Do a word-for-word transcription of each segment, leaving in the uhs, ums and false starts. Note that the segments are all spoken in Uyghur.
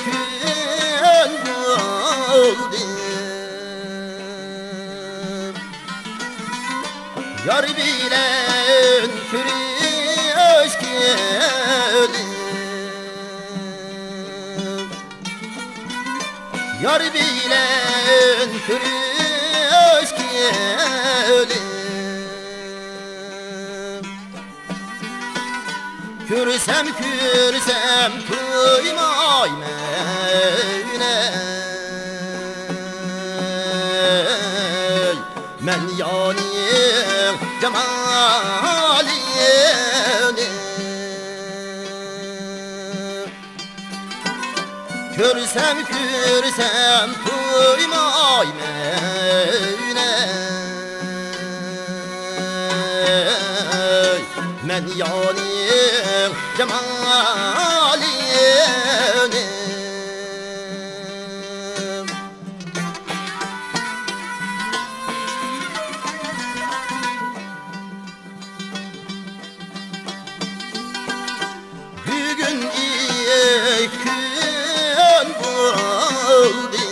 كۈن بولدى. يار بىلەن كۆرۈشكىلى. يار بىلەن كۆرۈشكىلى. كۆرسەم، كۆرسەم، تويمايمەن ئەي، مەن يارنىڭ جامالىنى. كۆرسەم، كۆرسەم، تويمايمەن ئەي، مەن يارنىڭ جامالىنى. بۈگۈن ئىككى كۈن بولدى،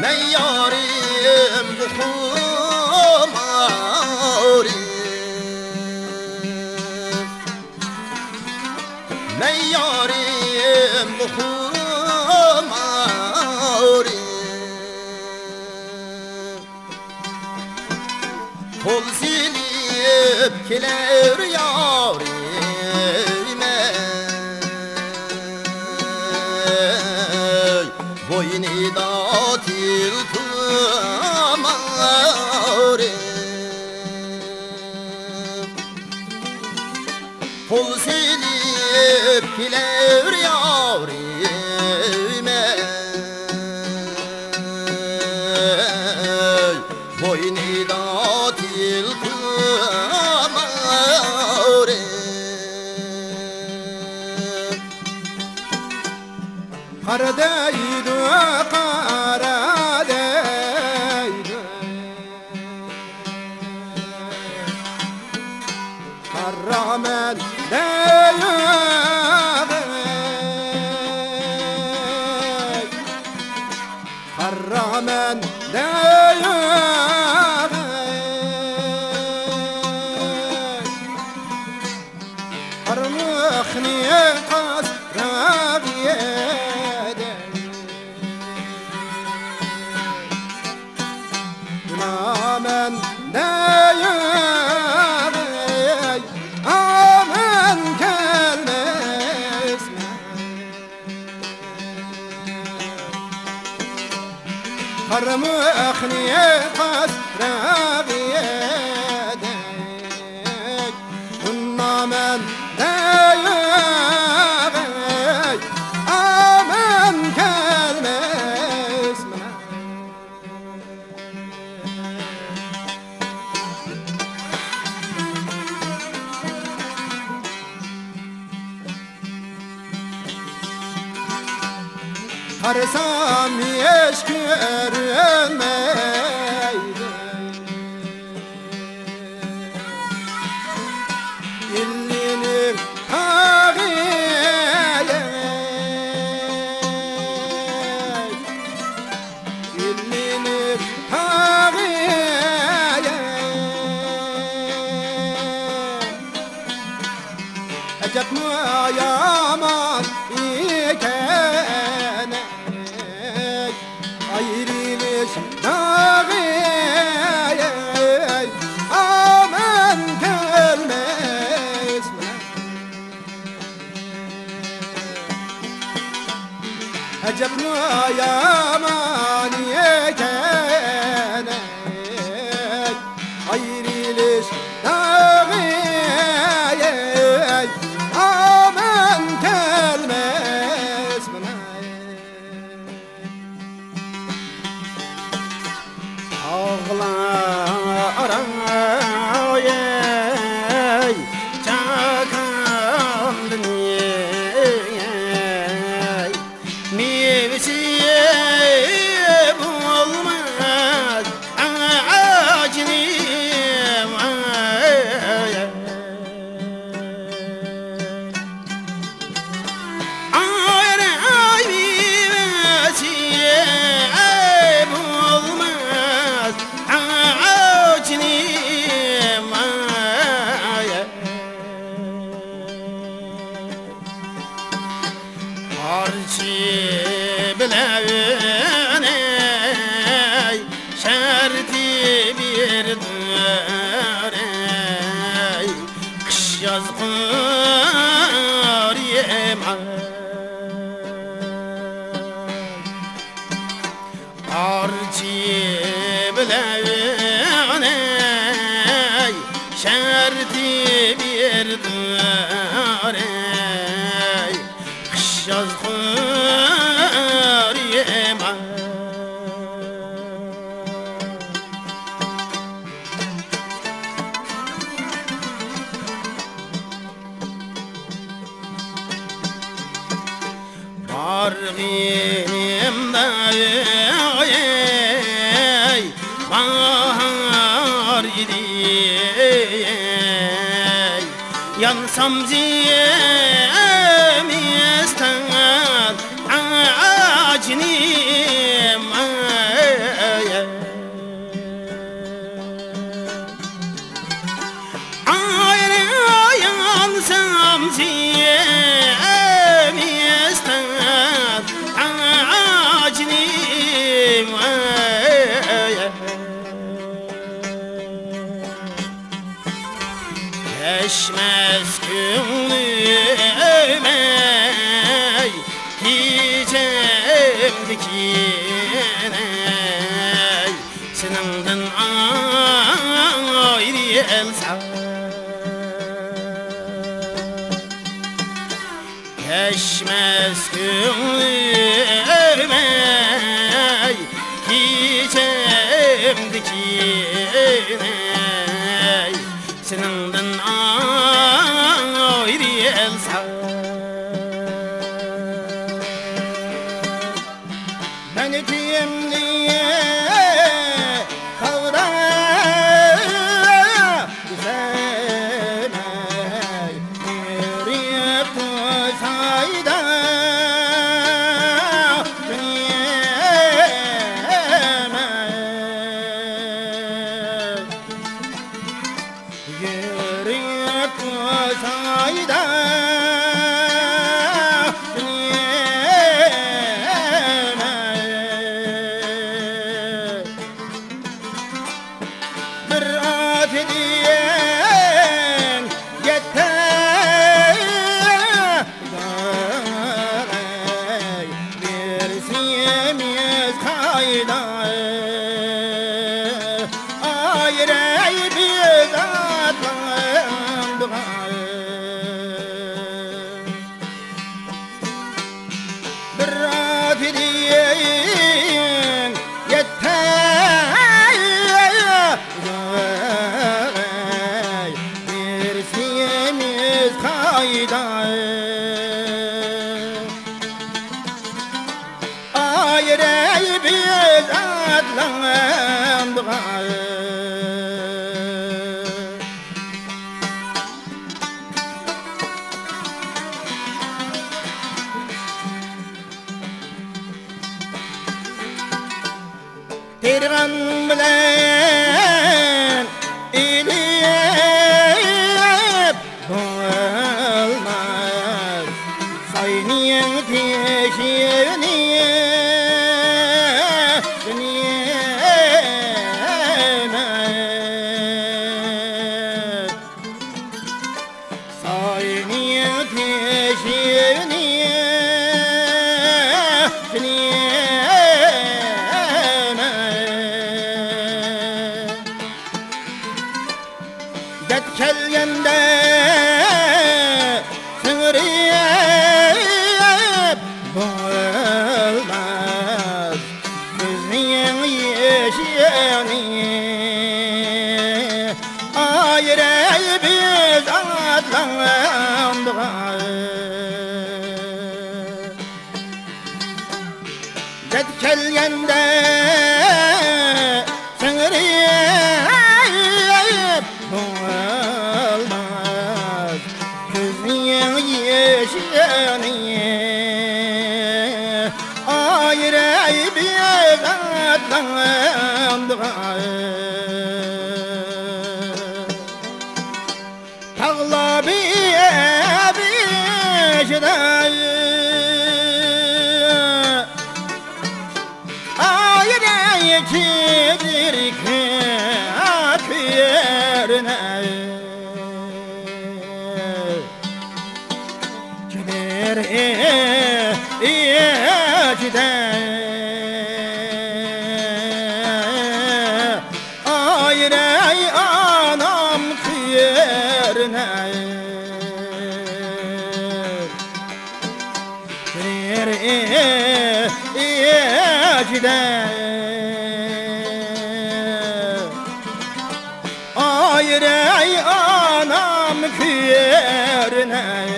مەن يارىم خۇمارى. مەن يارىم خۇمارى. قول سېلىپ كېلەر يارىم ئەي، بوينىدا تىل تۇمارى. قول سېلىپ كېلەر يارىم ئەي، بوينىدا تىل تۇمارى. قارا دەيدۇ، قارا دەيدۇ. قارا مەن دەيدۇ. قارا مەن دەيدۇ. قارمۇقنى قاسراق يېدى. نامەن دەيەي، ئامان كەلمەسمەن. قارمۇقنى قاسراق يېدى. ئۇنامەن دەيەي، ئامان كەلمەسمەن. قارىسام ھېچ كۆرۈنمەيدۇ. ئىلىنىڭ تاغى، ئىلىنىڭ تاغى. ئەجەبمۇ يامان ئىكەن. ئايرىلىش داغى، ئامان كەلمەسمەن. ئەجەبمۇ يامان ئىكەن، ئايرىلىش داغى، ئامان كەلمەسمەن. ئاغلار ئاراي، چاكامدىن مېۋىسى بولماس ئاجىنىم. شەرتى بىردۇر، ئەي، قىش ياز قۇرۇيماي. ئارچى بىلەن ئەي، شەرتى بىردۇر، ئەي، قىش ياز قۇرۇيماي. بارغىنىمدا ئەي، باھار ئىدى، ئەي، يانسام زېمىستان ئاجىنىم، ئەي. ئايرىلسام زېمىستان ئاجىنىم، ئەي. كەچمەس كۆڭلۈم ئەي، كېچەمدىكىن ئەي، سېنىڭدىن ئايرىلسام. كەچمەس كۆڭلۈم ئەي، كېچەمدىكىن ئەي، سېنىڭدىن ئايرىلسام. مەن كىمنى قالدىم دېسەم، يۈرۈپ تۇرسايدا دۇنياما. يۈرۈپ تۇرسايدا دۇنياما. بىر ئاتىدىن يەتتە بىر سېمىز قايدا ئايرىي بىز ئاتلاندۇق. بىر ئاتىدىن يەتتە بىر سېمىز قايدا ئايرىي بىز ئاتلاندۇق. تېرىغان بىلەن ئېلىپ بولماس، ساينىڭ تېشىنى بىلمەس. ساينىڭ تېشىنى بىلمەس. دەرد كەلگەندە سىڭدۈرۈپ بولماس كۆزنىڭ يېشىنى، ئايرىي بىز ئاتلاندۇق. دەرد كەلگەندە سىڭدۈرۈپ بولماس كۆزنىڭ يېشىنى، ئايرىي بىز ئاتلاندۇق. تاغلار بېشىدا ئايرىي كېتىدۇ. ئايرەي ئانام كۆرۈنەي.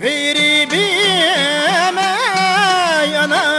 غېرىبىم ئەي ئانام،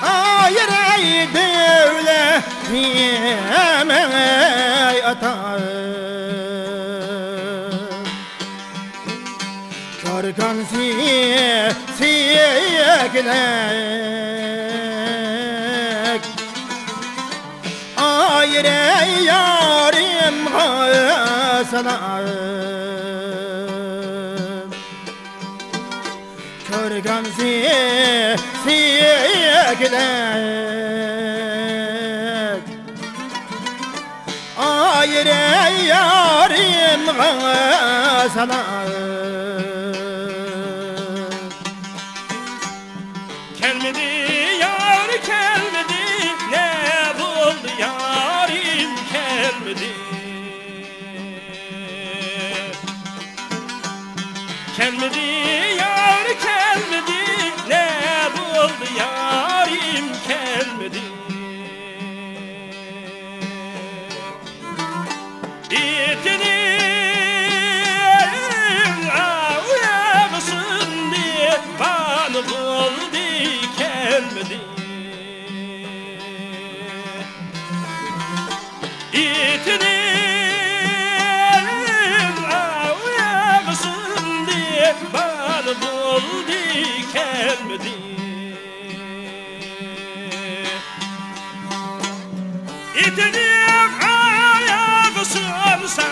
ئايرەي دۆلەتىم ئەي ئاتام. كاركانسى سىيەكلەك، ئايرەي يارىمغا سالام. كاركانسى سىيەكلەك، ئايرەي يارىمغا سالام. كەلمىدى يار، كەلمىدى، نە بولدى يارىم كەلمىدى. كەلمىدى يار، كەلمىدى، نە بولدى يارىم كەلمىدى. ئېتىنىڭ ئاياغى سۇندى، بالا بولدى كەلمىدى. ئېتىنىڭ ئاياغى سۇندى، بالا بولدى كەلمىدى. ئېتىنىڭ ئاياغى سۇنسا،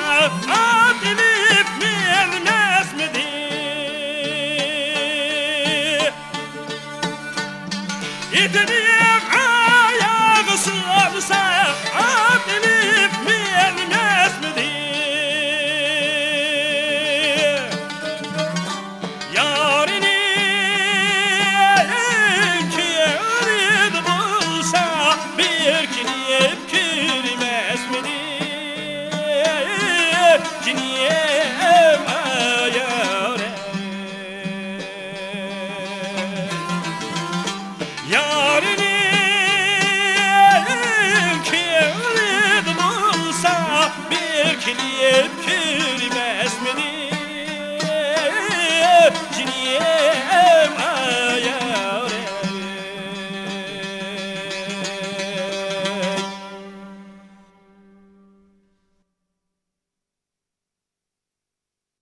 ئات ئېلىپ مىنمەسمىدى. ئېتىنىڭ ئاياغى سۇنسا، ئات ئېلىپ مىنمەسمىدى. يارىنىڭ كۆڭلىدە بولسا، بىر كېلىپ كۆرمەسمىدى؟ جېنىم ئايارە. يارىنىڭ كۆڭلىدە بولسا، بىر كېلىپ